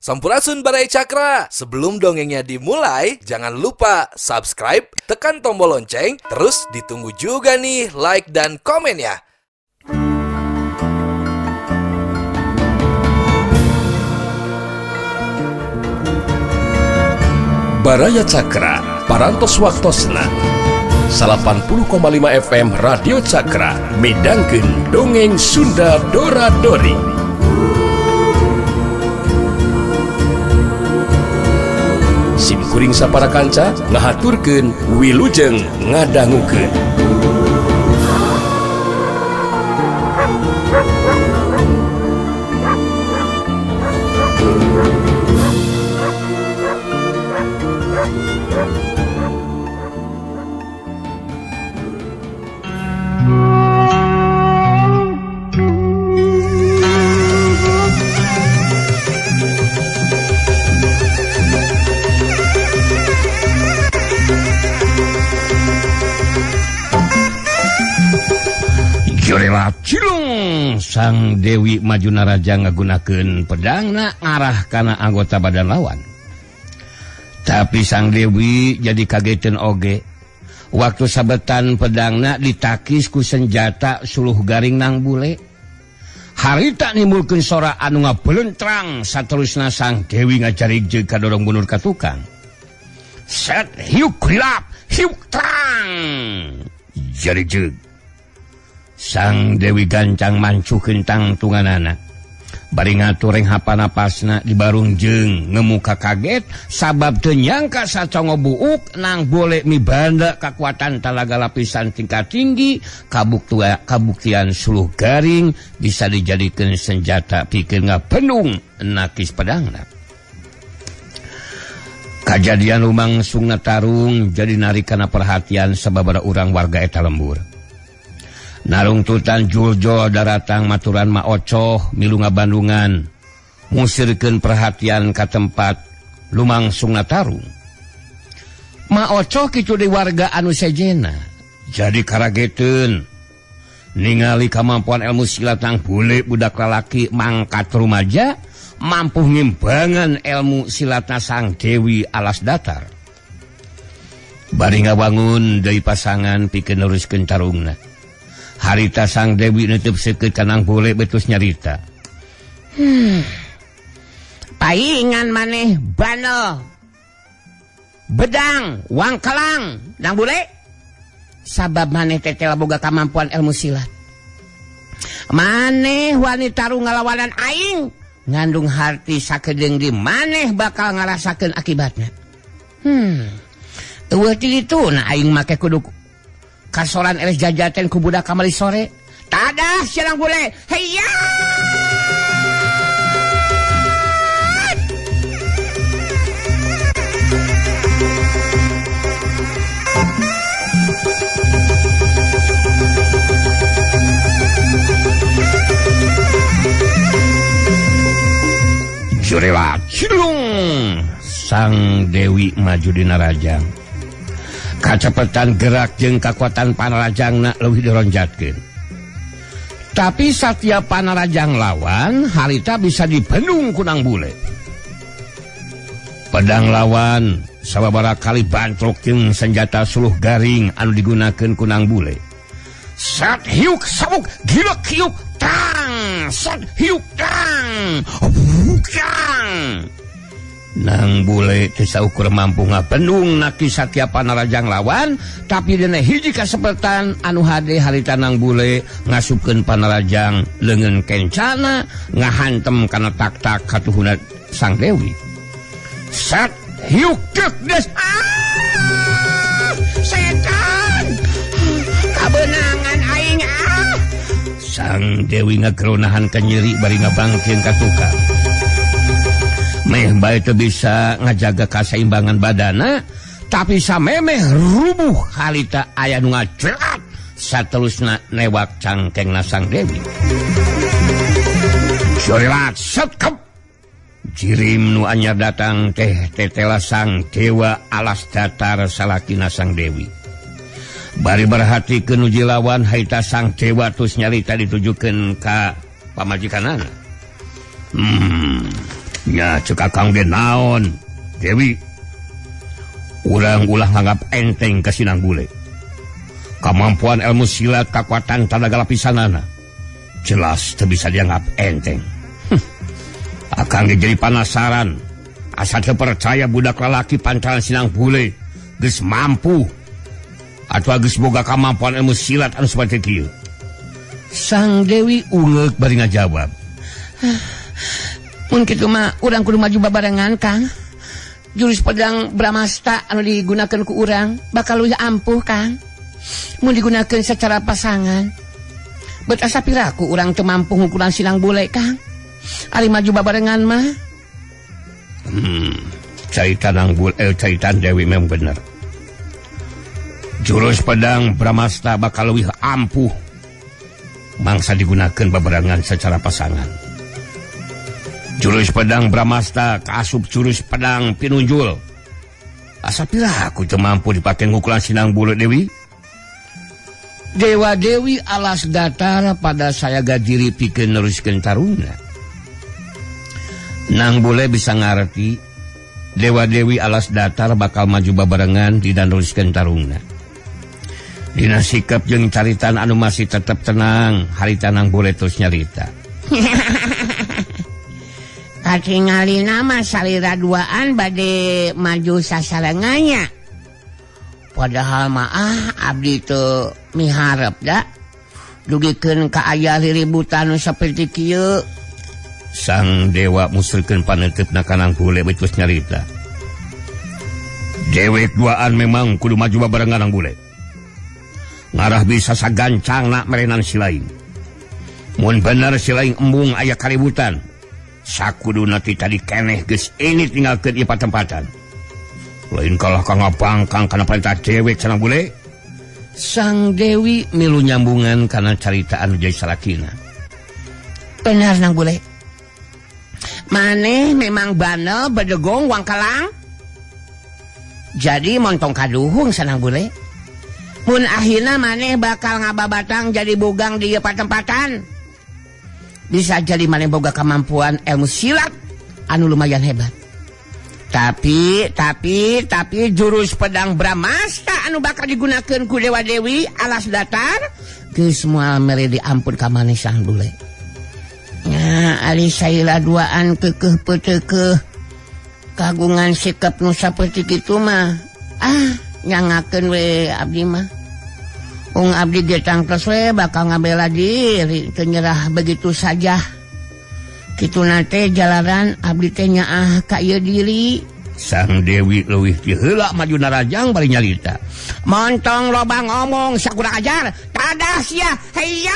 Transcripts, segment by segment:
Sampurasun, Baraya Cakra. Sebelum dongengnya dimulai, jangan lupa subscribe, tekan tombol lonceng, terus ditunggu juga nih like dan komennya. Baraya Cakra, Parantos Waktosna 80,5 FM Radio Cakra midangkeun Dongeng Sunda Dora Dori. Sim kuring sapara kanca ngahaturkeun wilujeng ngadangukeun. Jorela cilung, Sang Dewi maju naraja ngagunakeun pedangna ngarah kana anggota badan lawan. Tapi Sang Dewi jadi kageteun oge. Waktu sabetan pedangna ditakis ku senjata suluh garing nang bule. Harita nimbulkeun sora anu ngabelentrang, saterusna Sang Dewi ngajarig jeung kadorong bunur ka tukang. Set hiuk hilap hiuk trang. Jarig jeung Sang Dewi gancang mancuhkeun tangtunganana. Bari ngatur renghapan napasna dibarung jeung ngemuka kaget sabab teu nyangka sacongo buuk nang bole mibanda kakuatan talaga lapisan tingkat tinggi kabuktian suluh garing bisa dijadikeun senjata pikeun ngapendung nakis pedangna. Kajadian lumangsungna tarung jadi narik kana perhatian sababaraha urang warga eta lembur. Narungtutan juljol daratang maturan maocoh milu ngabandungan musirkeun perhatian ka tempat lumangsungna tarung. Maocoh kitu di warga anu sejena jadi karageteun ningali kamampuan ilmu silat nang bule budak lalaki mangkat rumaja mampu ngimbangan ilmu silatna Sang Dewi Alas Datar. Bari ngabangun deui pasangan pikeun neruskeun tarungna. Harita Sang Dewi nutup seukeut kanang bule betus nyarita. Paingan maneh banel bedang wangkelang nang bule sabab maneh teh boga kamampuan ilmu silat. Maneh wani tarung ngalawanan aing ngandung harti sakedeung di maneh bakal ngarasakeun akibatna. Eueuh ti ditu na aing make kudu kasoran eleh jajaten ku budak kamari sore. Tadah silang bule. Heya! Jurela cilung, Sang Dewi maju dina rajang. Kacepetan gerak jeung kakuatan panarajangna leuwih dironjatkeun. Tapi satiap panarajang lawan harita bisa dibendung ku nang bule. Pedang lawan sababaraha kali bantrok jeung senjata suluh garing anu digunakeun ku nang bule. Sat hiuk sabuk gilek hiuk tang sat hiuk tang bukang. Nang bule teu saukur mampu ngabendung naki satiap panarajang lawan, tapi dina hiji kasepetan anu hade harita nang bule ngasupkeun panarajang leungeun kencana ngahantem kana tak-tak katuhuna Sang Dewi. Sat hiuk deuk des. Ah! Setan! Kabeunangan aing ah! Sang Dewi ngageronahan ka nyeri bari ngabangkeun ka tukang. Meh bae teu bisa ngajaga kasaimbangan badana, tapi samemeh rubuh harita aya nu ngacerat saterusna newak cangkengna Sang Dewi. Jorelat setkep jirim nu anyar datang teh tetela Sang Dewa Alas Datar salakina Sang Dewi. Bari berhatikeun uji lawan harita Sang Dewa tus nyarita ditujukeun ka pamajikanana. Nya cek akang ge naon Dewi, urang ulah nganggap enteng ka Sinang Bule. Kamampuan ilmu silat kakuatan tanaga lapisanana jelas teu bisa dianggap enteng. Akang ge jadi panasaran, asa teu percaya budak lalaki pancaran Sinang Bule geus mampu atau geus boga kamampuan ilmu silat anu saperti kieu. Sang Dewi ungeuk bari ngajawab, mun kitu mah urang kudu maju babarengan Kang. Jurus pedang Bramasta anu digunakeun ku urang bakal leuwih ampuh Kang. Mun digunakeun secara pasangan. Bet asa piraku urang teu mampu ngukuran Sinang Bule Kang. Ari maju babarengan mah. Carita Nang Bule, carita Dewi memang bener. Jurus pedang Bramasta bakal leuwih ampuh mangsa digunakeun babarengan secara pasangan. Jurus pedang Bramasta kaasup jurus pedang Pinunjul. Asa piraku teu mampu dipake ngukulan Sinang Bule Dewi. Dewa Dewi alas datar pada saya gadiri pikeun neruskeun tarungna. Nang Bule bisa ngarti Dewa Dewi alas datar bakal maju babarengan dina neruskeun tarungna. Dina sikap jeung caritan anu masih tetep tenang, harita Nang Bule terus nyarita. Katingalina mah salira duaan bade maju sasarengannya. Padahal mah abdi teu miharep da dugikeun ka aya riributan nu saperti kieu. Sang Dewa musrikeun paneuteup ka Nang Bule terus nyarita. Dewek duaan memang kudu maju babarengan Nang Bule. Ngarah bisa sagancangna merenan si lain. Mun bener si lain embung aya kaributan, sakuduna ti tadi keneh geus ini tinggalkeun ieu patempatan. Lain kalah ka ngabangkang kana perintah dewek Sanang Bule. Sang Dewi milu nyambungan kana carita anu jadi salakina. Bener Nang Bule. Maneh memang bandel bedegong wangkalang. Jadi montong kaduhung Sanang Bule. Mun akhirna maneh bakal ngababatang jadi bogang di ieu patempatan. Bisa jadi maneh boga kemampuan ilmu silat anu lumayan hebat. Tapi jurus pedang Bramasta anu bakal digunakeun ku Dewa Dewi alas datar geus moal mere diampun ka maneh Sang Bule. Nya ari saila duaan keukeuh peuteukeuh kagungan sikap nu saperti kitu mah nyangakeun we abdi mah. Ung abdi ge tangtos we bakal ngabela diri teu nyerah begitu saja. Kitu nate jalaran abdi teh nyaah ka ieu diri. Sang Dewi leuwih ti heula maju narajang bari nyarita. Montong loba ngomong sakurang ajar, tadah sia. Heya!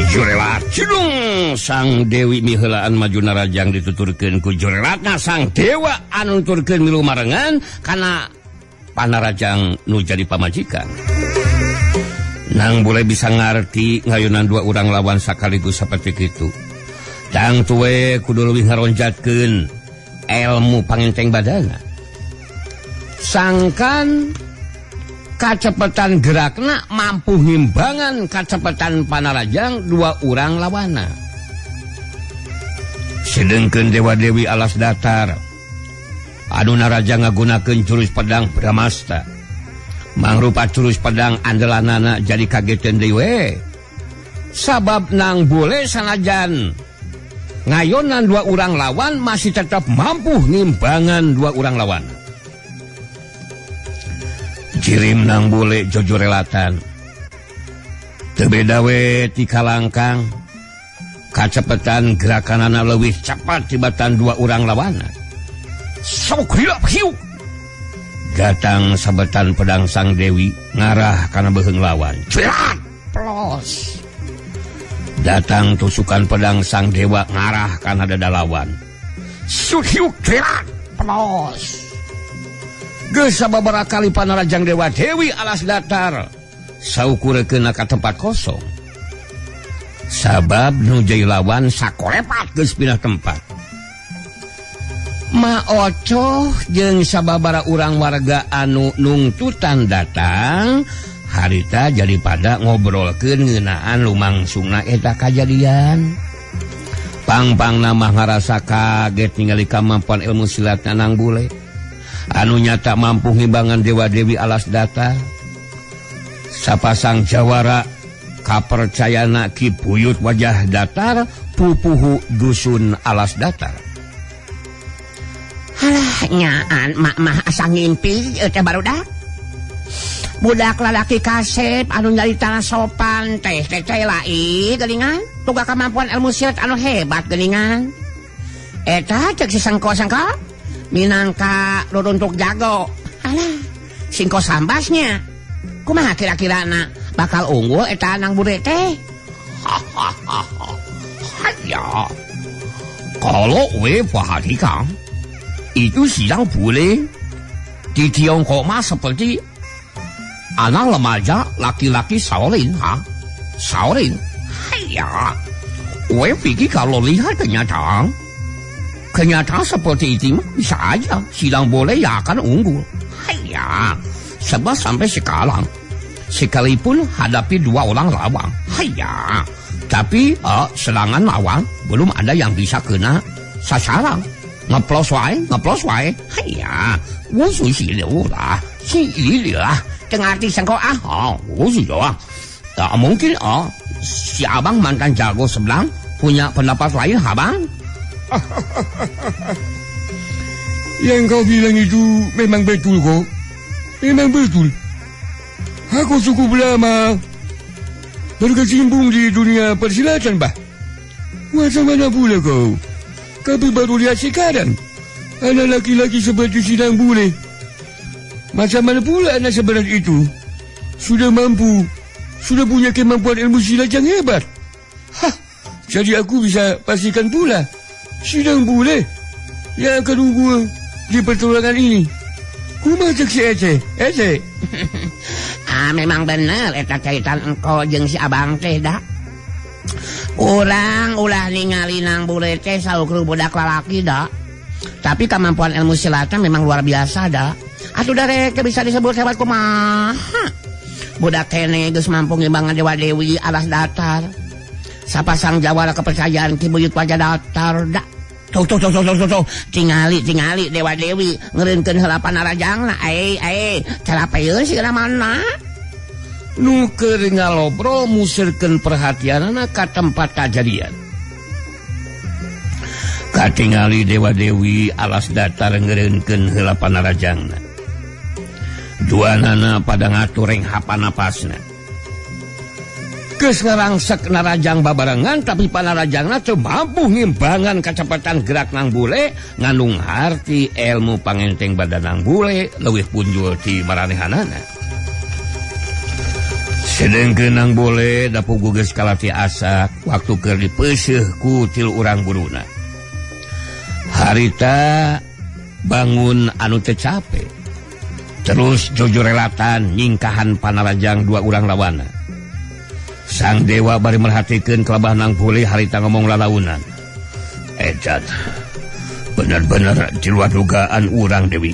Jurelat cidung Sang Dewi miheulaan maju narajang dituturkeun ku jurelatna sang dewa anu nuturkeun milu marengan kana panarajang nu jadi pamajikan. Nang Bule bisa ngarti ngayunan dua urang lawan sakaligus saperti kitu. Tang tuwe kudu leuwih ngaronjatkeun ilmu pangenteng badana. Sangkan kacepetan gerakna mampu ngimbangan kacepetan panarajang dua urang lawana. Sedengkeun Dewa Dewi alas datar anu narajang ngagunakeun jurus pedang Bramasta. Mangrupa jurus pedang andelanana jadi kageteun deui we. Sabab Nang Bule sanajan ngayonan dua urang lawan masih tetap mampu ngimbangan dua urang lawan. Jirim Nang Bule jojorelatan. Teu beda we ti kalangkang. Kacepetan gerakanana leuwih cepat tibatan dua urang lawana. Sok hilap hiuk. Datang sabetan pedang Sang Dewi ngarah kana beuheung lawan. Cerat plos. Datang tusukan pedang Sang Dewa ngarah kana dada lawan. Sut hiuk cerat plos. Geus sababaraha kali panarajang Dewa Dewi alas datar saukurekeun ka tempat kosong. Sabab nu jadi lawan sakorepat geus pindah tempat. Ma Ocoh jeung sababara urang warga anu nungtutan datang harita jadi pada ngobrolkeun ngeunaan lumangsungna eta kajadian. Pang-pangna mah ngarasa kaget ningali kamampuan ilmu silatna Nang Bule anu nyata mampu ngimbangan dewa-dewi alas datar. Sapasang jawara kapercayana Ki Buyut Wajah Datar pupuhu dusun alas datar. Halah nyaan mak mah asa ngimpi teh barudak. Budak lalaki kasep anu nyarita sopan teh teh teh lai geuningan boga kemampuan ilmu silat anu hebat geuningan. Eta cek si sengko-sengko minangka ruruntuk jago. Alah, singko sambasnya. Kumaha kira-kirana bakal unggul eta Nang Bule teh? Ya. Kalau we perhatikan itu si Nang Bule di Tiongkok mah seperti anak remaja laki-laki Shaolin, ha? Shaolin. Ya, we pikir kalau lihat kenyataan seperti itu bisa aja si Nang Bule ya akan unggul. Ya, sebab sampai sekarang sekalipun hadapi dua orang lawan, ya, tapi serangan lawan belum ada yang bisa kena sasaran. Ngeplos wae, ya, 我是流啦，是你啦， teu ngarti sengko ah. Oh, mungkin si abang mantan jago sebelang punya pendapat lain, abang. Yang kau bilang itu memang betul kok. Memang betul. Aku cukup lama berkecimpung di dunia persilatan, bah. Macam mana pula kau? Tapi baru lihat sekarang anak laki-laki seperti si Nang Bule. Macam mana pula anak seberat itu sudah mampu, sudah punya kemampuan ilmu silat yang hebat. Hah, jadi aku bisa pastikan pula si Nang Bule yang akan unggul di pertolongan ini. Kumaha cek si Ece? Ece. Ah, memang bener eta caitan engko jeung si abang teh da. Urang ulah ningali Nang Bule teh saukur budak lalaki da. Tapi kemampuan ilmu silatnya memang luar biasa da. Atuh darek bisa disebut hebat kumaha. Budak kene geus mampu ngimbangan dewa dewi alas datar. Sapasang jawara kepercayaan Ki Buyut Wajah Datar da. Tuh tuh tuh tuh tuh tuh tingali tingali dewa dewi ngeureunkeun heula panarajangna. Calapeun sigana mana? Nu keur ngalobrol museurkeun perhatianana ka tempat kajadian. Katingali dewa dewi alas datar ngeureunkeun heula panarajangna. Duanana pada ngatur renghapan napasna. Geus ngarangsek narajang babarengan tapi panarajangna teu mampu ngimbangan kacepatan gerak Nang Bule ngandung harti ilmu pangenteng badan Nang Bule leuwih punjul ti maranehanana. Sedengkeun Nang Bule dapugu geus kalati asak waktu keur dipeuseuh ku tilu urang buruna. Harita bangun anu teu cape. Terus jojorelatan nyingkahan panarajang dua urang lawana. Sang dewa bari merhatikeun kelabah Nang Bule harita ngomong lalaunan. Edan, bener-bener di luar dugaan urang Dewi.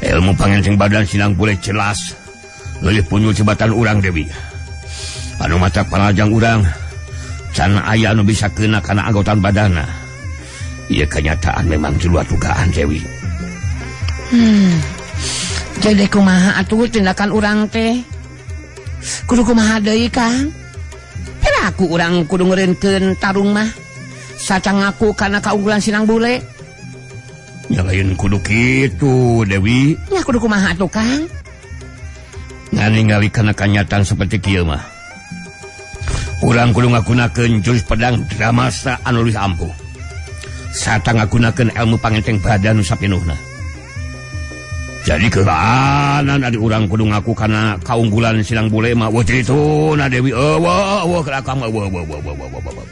Ilmu pangenteng badan si Nang Bule jelas leuwih punjul jebatan urang Dewi. Anu mata panarajang urang can aya anu bisa kena kana anggotan badana. Ieu kenyataan memang di luar dugaan Dewi. Jadi kumaha atuh tindakan urang teh? Kudu kumaha deui Kang? Piraku urang kudu ngeureunkeun tarung mah. Saca ngaku kana kaunggulan si Nang Bule. Nya lain kudu kitu Dewi. Nya kudu kumaha atuh Kang? Nganingali kana kanyataan seperti kieu mah. Urang kudu ngagunakeun jurus pedang Dramasa anu leuwih ampuh. Sarta ngagunakeun ilmu pangenteng badan nu sapinuhna. Jadi keranan adi urang kudu ngaku kana kaunggulan si Nang Bule mah weuh kitu na Dewi eueuh eueuh gerakang mah eueuh eueuh eueuh eueuh.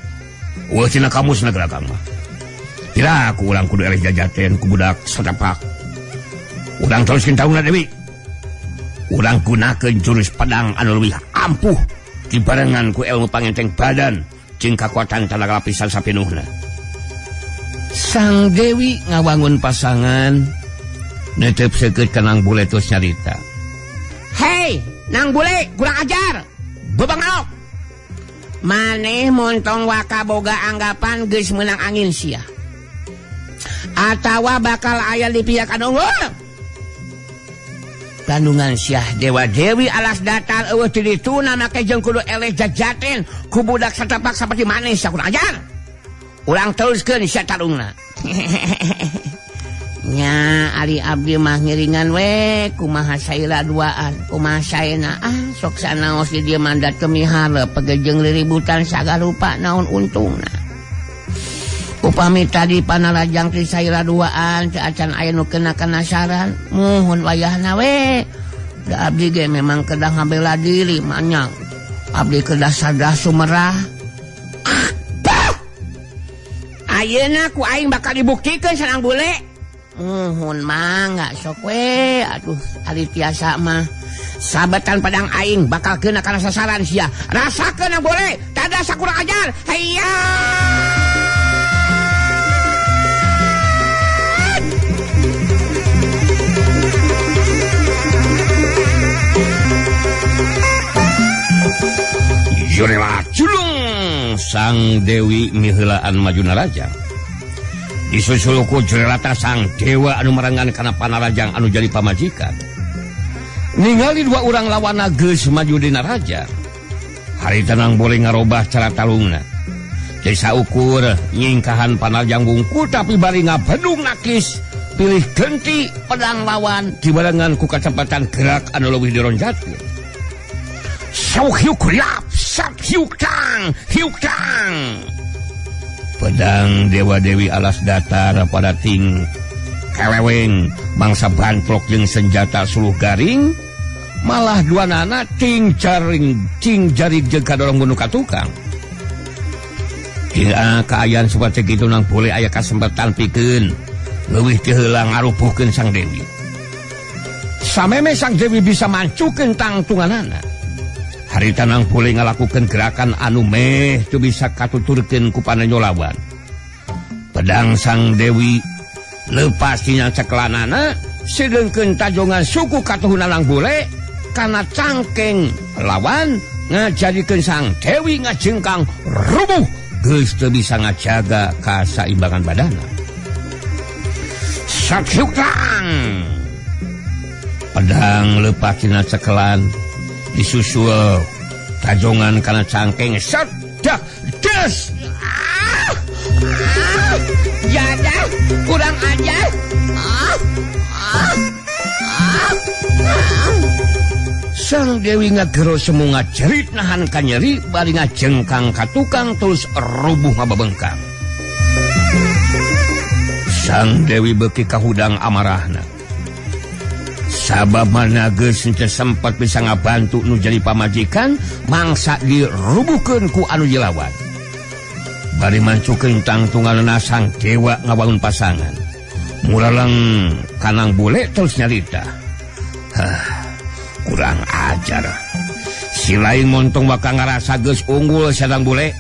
Eueuh cenah kamusna gerakang mah. Piraku urang kudu eleh jajaten ku budak satapak. Urang teruskeun taungna Dewi. Urang gunakeun jurus pedang anu leuwih ampuh dibarengan ku ilmu pangenteng badan jeung kakuatan tanaga lapisan sapinuhna. Sang Dewi ngawangun pasangan netep seukeut ka Nang Bule terus nyarita. Hei, Nang Bule kurang ajar. Bebangaok. Maneh montong waka boga anggapan geus meunang angin sia. Atawa bakal aya di pihak anu unggul. Kandungan siah Dewa Dewi alas datar eueuh ti dituna make jeung kudu eleh jajaten ku budak satapak saperti maneh sia kurang ajar. Urang teruskeun sia tarungna. Nya ari abdi mah ngiringan we kumaha saila duaan kumaha saena ah sok sanaos di dieu mandat teu miharep pegejeng riributan sagarupa naon untungna. Upami tadi panarajang ti saila duaan teu acan aya nu kena kanasaran muhun wayahna we. Da abdi ge memang kedah ngabela diri manyang. Abdi kedah sadah sumerah. Ayeuna ku aing bakal dibuktikeun Sanang Bule. Muhun mangga sok we aduh ari tiasa mah sabetan pedang aing bakal kena kana sasaran sia. Rasakeun Nang Bule, tada sakurang ajar. Hayya. Jurela culung Sang Dewi miheulaan maju narajang. Disusul ku Jurelata sang dewa anu merengan kana panarajang anu jadi pamajikan. Ningali dua urang lawana geus maju dina rajang. Harita Nang Bule ngarobah cara talungna. Desa ukur nyingkahan panarajang wungkul tapi bari ngabedung nakis pilih genti pedang lawan dibarengan ku kacepatan gerak anu leuwih dironjatkeun. Sau hiuk lap, sap hiuk tang, hiuk tang. Pedang Dewa Dewi alas datar pada ting keleweng bangsa bantrok jeung senjata suluh garing malah dua nana ting jaring ting jari jeung kadorong bunuh ka tukang. Hingga kaayaan seperti kitu Nang Bule aya kasempatan pikeun leuwih teu heula ngarupuhkeun Sang Dewi. Sameme Sang Dewi bisa mancukeun tangtunganana. Harita Nang Bule ngalakukeun gerakan anu meh teu bisa katuturkeun ku panenyo lawan. Pedang Sang Dewi leupas tina cekelanana sedengkeun tajongan suku katuhuna Nang Bule kana cangkeng lawan ngajadikeun Sang Dewi ngajengkang rubuh geus teu bisa ngajaga kasaimbangan badana. Sakyuktang. Pedang leupas tina cekelan disusul tajongan kana cangkeng sedak des. Jadah kurang ajar. Sang Dewi ngagero semu ngajerit nahan kanyeri bari ngajengkang ka tukang terus rubuh ngababengkang. Sang Dewi beuki kahudang amarahna. Sabab mana geus henteu sempat bisa ngabantu nu jadi pamajikan mangsa dirubuhkeun ku anu dilawan. Bari mancukeun tangtunganna sang dewa ngabangun pasangan. Muraleng ka Nang Bule terus nyarita. Hah, kurang ajar. Si lain montong bakal ngarasa geus unggul Sanang Bule.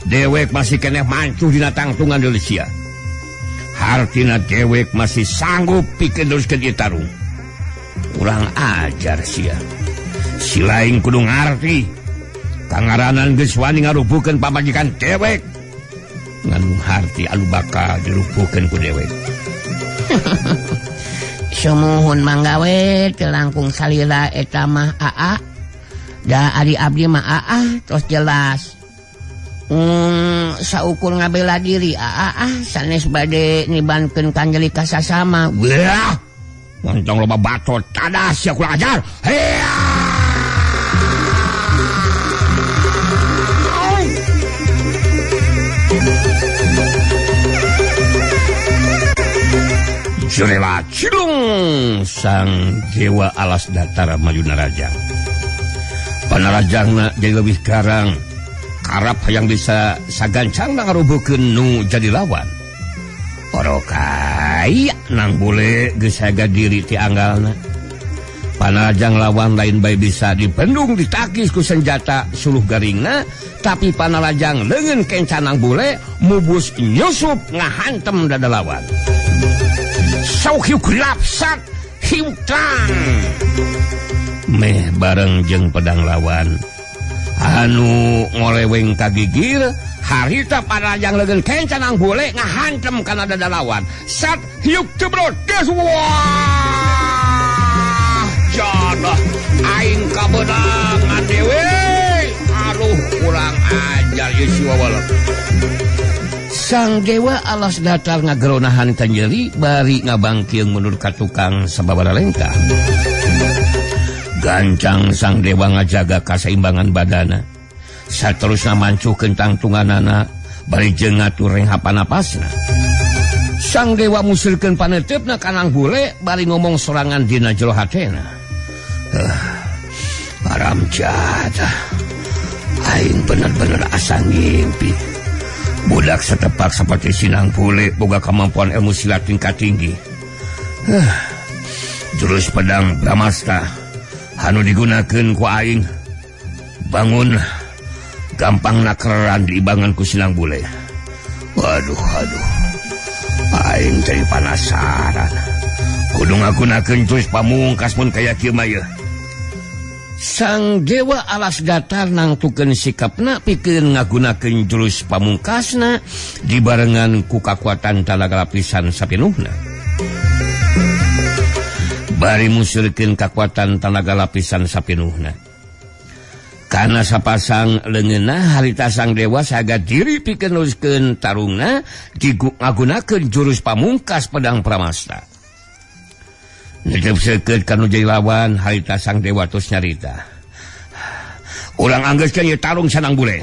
Dewek masih keneh mancuh dina tangtungan deui sia. Hartina dewek masih sanggup pikeun teruskeun ieu tarung. Kurang ajar sia. Si lain kudu ngarti. Kangaranan geus wani ngarubuhkeun pamajikan dewek. Ngandung harti anu bakal dirubuhkeun ku dewek. Sumuhun manggawe teu langkung salila eta mah aa. Da ari abdi mah aa tos jelas. Saukur ngabela diri aa ah sanes bade nibankeun kanjeli ka sasama. Wah. Montong loba bacot tadas sia kurang ajar. Hea! Jurela cilung sang dewa alas datar maju narajang. Panarajangna jadi lebih garang. Karap hayang bisa sagancang ngarubuhkeun nu jadi lawan. Orokai Nang Bule geus haga diri ti anggalna. Panalajang lawan lain bae bisa dipendung ditakis ku senjata suluh garingna, tapi panalajang leungeun kenca Nang Bule mubus nyusup ngahantem dada lawan. Sauk hiuk lapsat hiuk tang. Meh bareng jeung pedang lawan anu ngoleweng ka gigir, harita panalajang leungeun kenca Nang Bule ngahantem kana dada lawan. Sat hiuk jebrot des wah. Jodoh aing kabeunangan dewe. Aduh kurang ajar ieu si wawal. Sang Dewa Alas Datar ngageronahan kanjeri bari ngabangkieung mundur ka tukang sababaraha lengkah. Gancang sang dewa ngajaga kasaimbangan badana. Saterusna mancuhkeun tangtunganana bari jeung ngatur renghapan napasna. Sang dewa musilkeun paneuteup ka Nang Bule bari ngomong sorangan dina jero hatena. Haram jadah. Aing bener-bener asa ngimpi. Budak setepak seperti si Nang Bule boga kemampuan ilmu silat tingkat tinggi. Jurus pedang Bramasta anu digunakeun ku aing bangun gampang nakeran diibangan ku si Nang Bule. Waduh aduh. Aing jadi penasaran. Kudu ngagunakeun jurus pamungkas mun kaya kieu mah yeuh. Sang Dewa Alas Datar nangtukeun sikapna pikeun ngagunakeun jurus pamungkasna dibarengan ku kakuatan talaga lapisan sapinuhna. Bari musurkeun kakuatan tanaga lapisan sapinuhna. Kana sapasang leungeunna harita sang dewa saga diri pikeun neruskeun tarungna ngagunakeun jurus pamungkas pedang Pramasta. Netep seukeut ka nu jadi lawan harita sang dewa tos nyarita. Urang anggeuskeun ieu tarung sanang Bule.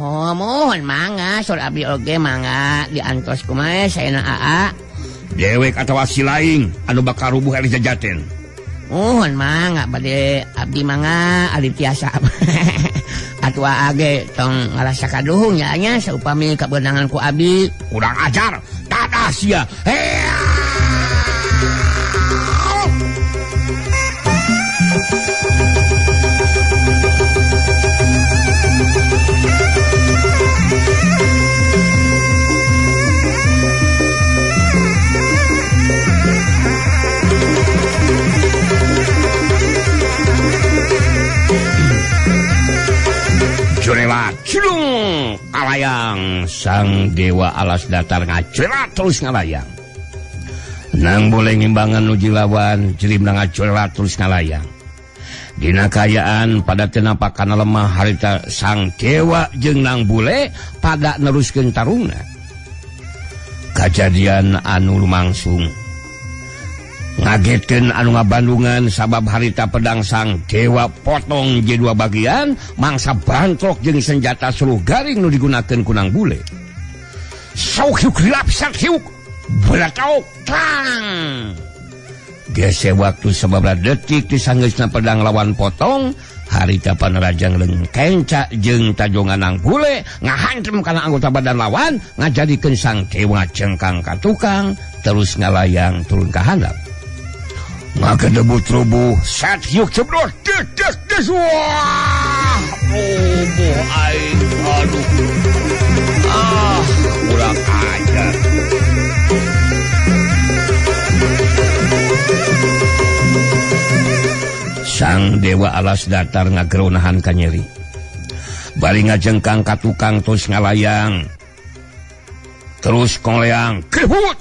Oh mohon mangga saur abdi oge mangga diantos kumaha saena aa. Dewek atawa si laing anu bakal rubuh ari jajaten. Mohon mangga bade abdi mangga ari tiasa. Atuh age tong ngarasa kaduhung nya nya saupami kabeunangan ku abdi. Kurang ajar, tadah sia. Jorelat cilung kalayang. Sang Dewa Alas Datar ngajorelat terus ngalayang. Nang Boleh ngimbangan nuji lawan jerimna ngajorelat terus ngalayang. Dina kayaan pada tenapak kana lemah harita sang dewa jeung Nang Bule pada neruskeun tarungna. Kajadian anu lumangsung ngagetkeun anu ngabandungan sabab harita pedang sang dewa potong je dua bagian mangsa bantrok jeung senjata suluh garing nu digunakeun ku Nang Bule. Sauk hiuk lapsat hiuk beratauk tang. Gese waktu sababaraha detik disanggeusna pedang lawan potong harita panarajang leungeun kenca jeung tajongan Nang Bule ngahantem kana anggota badan lawan ngajadikeun sang dewa cengkang ka tukang terus ngalayang turun ka handap. Maka debut rubuh sat hiuk cebrot des des des wah rubuh aing aduh ah kurang ajar. Sang Dewa Alas Datar ngageronahan kanyeri. Bari ngajengkang ka tukang terus ngalayang. Terus koleang kehut.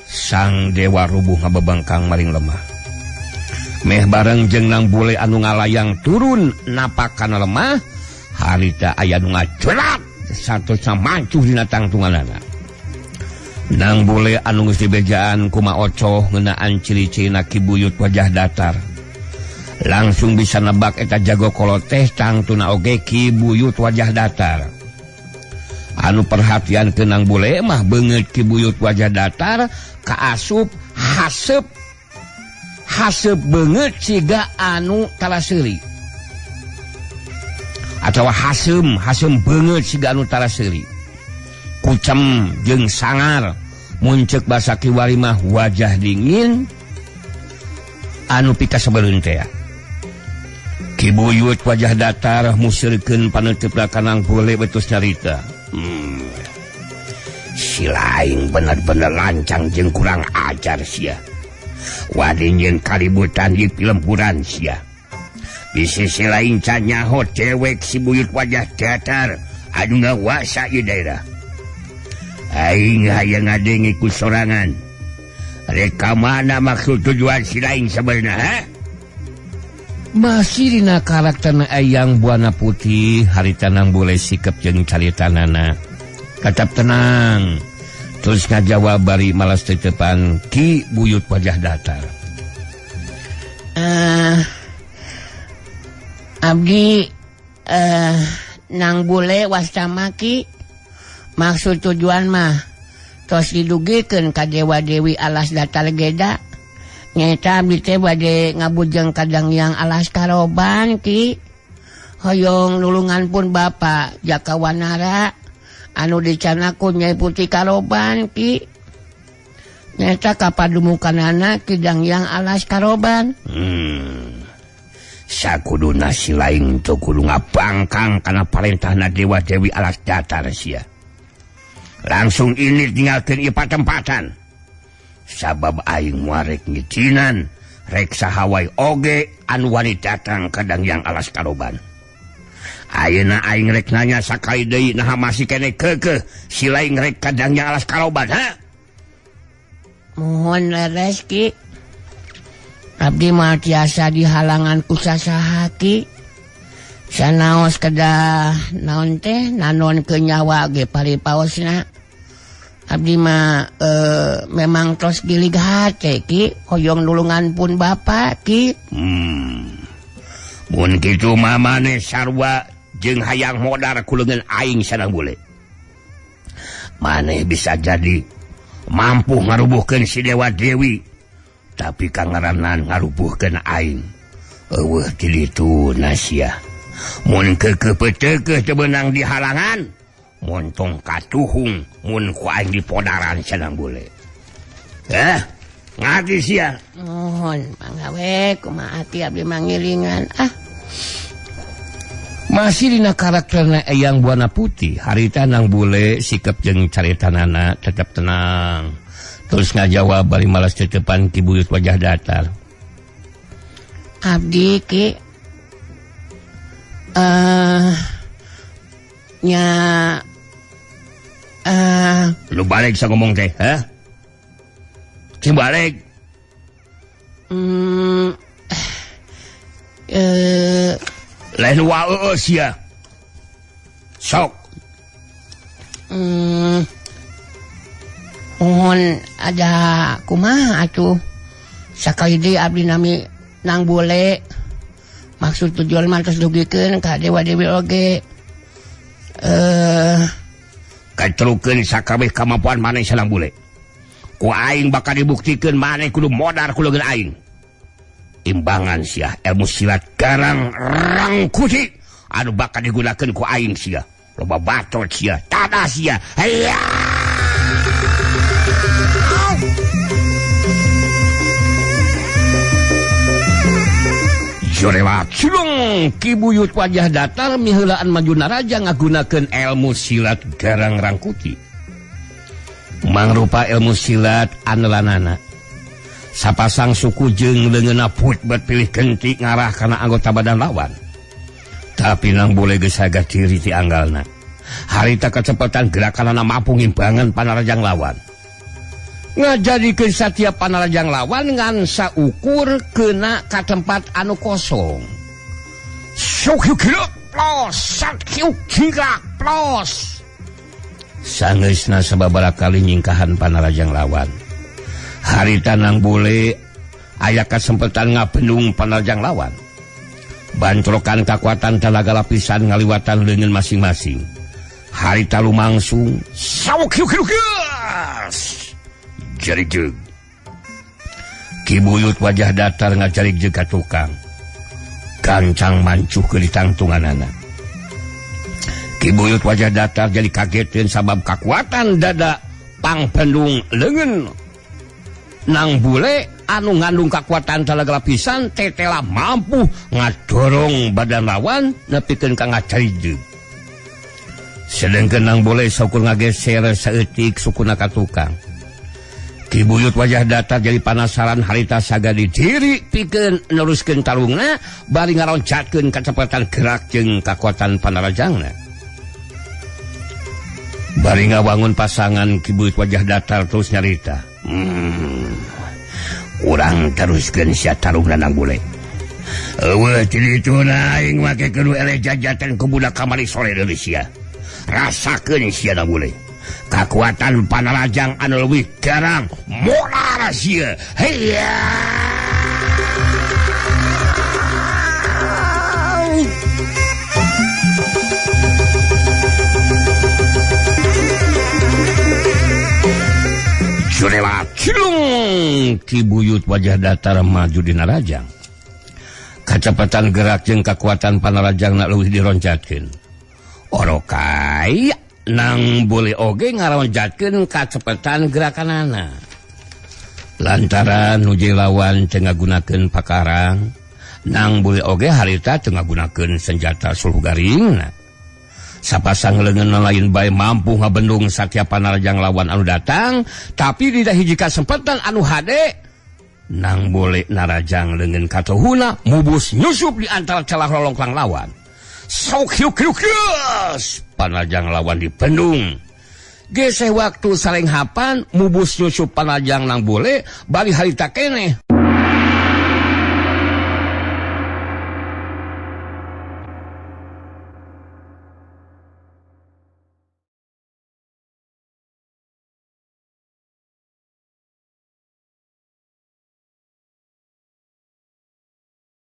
Sang dewa rubuh ngabebangkang maring lemah. Meh bareng jeung Nang Bule anu ngalayang turun napak kana lemah, harita aya nu ngacurat satosna mancuh dina tangtunganana. Nang Bule anu geus dibejaan kuma ocoh ngeunaan ciri-cirina Ki Buyut wajah datar. Langsung bisa nebak eta jago kolot teh tangtuna oge Ki Buyut wajah datar. Anu perhatian ke Nang Bule mah beungeut Ki Buyut wajah datar kaasup haseup haseup beungeut siga anu talaseuri atawa haseum haseum beungeut siga anu talaseuri kucem jeung sangar mun ceuk basa kiwari mah wajah dingin Anu pikasebeleun teh. Ki Buyut wajah datar musirkeun paneuteup ka Nang Bule betus nyarita. Si lain bener-bener lancang jeung kurang ajar sia. Wadi jeung kaributan di pilemburan sia. Di sisi lain can nyaho dewek si Buyut wajah datar anu ngawasa ieu daerah. Aing hayang ngadenge ku sorangan. Rek ka mana maksud tujuan si lain sebenarnya, ha? Masih dina karakterna Eyang Buana Putih harita Nang Bule sikep jeung caritanana. Kacap tenang. Terus ngajawab bari malas tetepan Ki Buyut wajah datar. Abdi Nang Bule wastama Ki. Maksud tujuan mah tos didugikeun ka Dewa Dewi Alas Datar Geda. Nyata abdi teh bade ngabujeng ka Danghyang Alas Karoban Ki. Hoyong nulungan pun Bapak Jaka Wanara anu dicanak ku Nyai Putih Karoban Ki. Nyata kapadumukanana Ki Danghyang Alas Karoban. Sakuduna si lain teu kudu ngabangkang kana parentahna Dewa Dewi Alas Datar sia. Langsung ini tinggalkeun ieu patempatan. Sabab aing moal rek ngijinan rek saha wae oge anu wani datang ka Danghyang Alas Karoban. Ayeuna aing rek nanya sakali deui naha masih keneh keukeuh si lain rek ka Danghyang Alas Karoban, ha? Mohon leres Ki. Abdi mah tiasa dihalangan ku sasaha Ki. Sanaos kedah naon teh nanon ke nyawa ge paripaosna. Abdi mah memang tos gilig hate Ki, hoyong nulungan pun Bapak Ki. Mun kitu mah maneh sarua jeung hayang modar ku leungeun aing Sanang Bule. Maneh bisa jadi mampu ngarubuhkeun si Dewa Dewi, tapi kangaranan ngarubuhkeun aing. Eueuh ti ditu sia. Mun keukeuh peuteukeuh teu beunang dihalangan, montong katuhung mun ku aing dipodaran Sanang Bule. Ngarti sia. Mohon mangga we kumaha ati abdi mangilingan ah. Masih dina karakterna Eyang Buana Putih harita Nang Bule sikep jeung caritanana tetep tenang. Terus ngajawab bari malas tetepan Ki Buyut wajah datar. Abdi Ki nya lu balik sa ngomong teh, ha? Cing balik. Lain wae sia. Sok. Mohon ada kumaha atuh. Sakali deui abdi nami Nang Bule. Maksud tujuan mah tos dugikeun ka Dewa Dewi oge. Kacerukeun sakabeh kamampuan maneh Sanang Bule. Ku aing bakal dibuktikeun maneh kudu modar ku leungeun aing. Imbangan sia ilmu silat garang rangkuti anu bakal digunakeun ku aing sia. Loba bacot sia, tadah sia. Hayya! Jorewat cilung Ki Buyut wajah datar miheulaan maju naraja ngagunakeun ilmu silat garang rangkuti. Mangrupa ilmu silat anelanana. Sapasang suku jeung leungeunna put berpilih genti ngarah kana anggota badan lawan. Tapi Nang Bule geus sagah diri ti anggalna. Harita kecepatan gerakanana mampu ngimbangan panarajang lawan. Ngajadikeun satiap panarajang lawan ngan saukur kena ka tempat anu kosong. Sok kieu plos, sak kieu plos. Sangeusna sababaraha kali nyingkahan panarajang lawan. Harita Nang Bule aya kasempetan ngabendung panarajang lawan. Bantrokan kakuatan talaga lapisan ngaliwatan leungeun masing-masing. Harita lumangsung sawuk kieu jarik jeung. Ki Buyut wajah datar ngajarik jeung ka tukang. Gancang mancuh ke ditangtunganana. Ki Buyut wajah datar jadi kagetin sabab kakuatan dada pangpendung leungeun Nang Bule anu ngandung kakuatan talaga pisan tetela mampu ngadorong badan lawan nepikeun ka ngacarijeg. Sedengkeun Nang Bule saukur ngageser saeutik sukuna ka tukang. Ki Buyut Wajah Datar jadi panasaran harita sagadi diri pikeun neruskeun tarungna bari ngaroncatkeun kacepatan gerak jeung kakuatan panarajangna. Bari ngawangun pasangan Ki Buyut Wajah Datar terus nyarita. Urang teruskeun sia tarungna Nang Bule. Eueuh ti dituna aing make kudu eleh jajatan ku budak kamari sore deui sia. Rasakeun sia Nang Bule. Kakuatan panarajang anu leuwih garang moal sia. Heya. Jurela cilung Ki Buyut Wajah Datar maju dina rajang. Kacepatan gerak jeung kakuatan panarajang nak leuwih dironcatkeun. Orokai Nang Bule oge ngaroncatkeun kacepetan gerakanana. Lantaran nuju lawan teu ngagunakeun pakarang, Nang Bule oge harita teu ngagunakeun senjata suluh garingna. Sapasang leungeun lain bae mampu ngabendung satiap panarajang lawan anu datang, tapi dina hiji kasempatan anu hade Nang Bule narajang leungeun katuhuna mubus nyusup di antara celah rolongklang lawan. Sok hiuk hiuk hius panarajang lawan dibendung. Geseh waktu salenghapan mubus nyusup panarajang Nang Bule bari harita keneh.